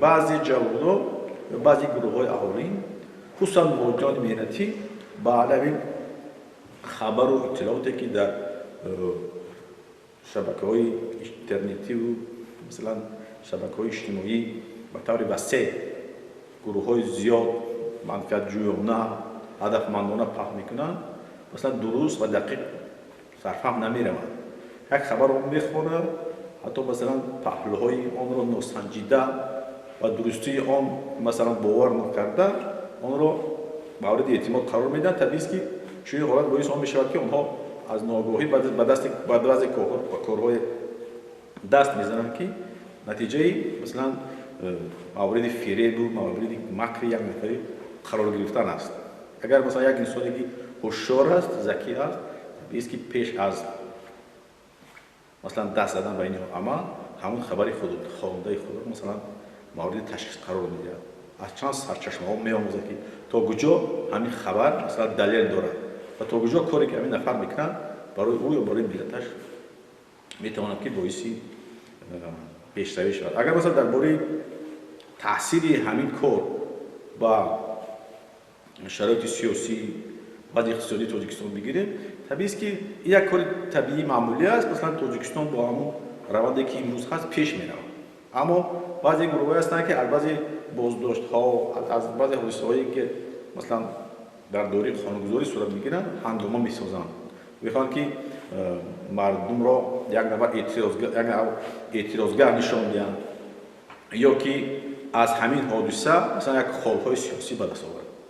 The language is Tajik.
Баъзе ҷавонон ё баъзе гурӯҳҳои аҳолӣ, хусусан муҳоҷирони меҳнатӣ, ба алайҳи хабару иттилооте, ки дар шабакаҳои интернетиву, масалан, шабакаҳои иҷтимоӣ ба таври васеъ гурӯҳҳои зиёд манфиатҷӯёна, ҳадафмандона паҳн мекунанд, масалан, дуруст ва дақиқ сарфаҳм намераванд. Як хабарро мехонад, ҳатто, масалан, паҳлӯҳои онро носанҷида ва дурустии он, масалан, бовар накарда, онро мавриди эътимод қарор медиҳанд. Табиист, ки чунин ҳолат боиси он мешавад, ки онҳо аз ноогоҳӣ ба дасти ба баъзе корҳое даст мезананд, ки натиҷаи, масалан, мавриди фиребу мавриди макри як нафари қарор гирифтан аст. Агар, масалан, як инсоне, ки ҳушёр аст, закӣ аст, табиист, ки пеш аз, масалан, даст задан ба ин амал ҳамон хабари хондаи худро, масалан, мавриди ташхис қарор медиҳад, аз чанд сарчашмаҳо меомӯзад, ки то куҷо ҳамин хабар, масалан, далел дорад ва то куҷо коре, ки ҳамин нафар мекунад, барои ӯ ё барои миллаташ метавонад, ки боиси пешравӣ шавад. Агар, масалан, дар бораи таъсири ҳамин кор ба шароити сиёсӣ, вазъи иқтисодии Тоҷикистон бигирем, табиист, ки як кори табиии маъмулӣ аст. Масалан, Тоҷикистон бо ҳамон раванде, ки имрӯз ҳаст, пеш меравад, аммо баъзе гурӯҳҳое ҳастанд, ки аз баъзе боздоштҳо, аз баъзе ҳодисаҳое, ки, масалан, дар доираи қонунгузорӣ сурат мегиранд, ҳангома месозанд, мехоҳанд, ки мардумро як навъ эътирозгар нишон диҳанд ё ки аз ҳамин ҳодиса, масалан, як холҳои сиёсӣ ба даст оваранд.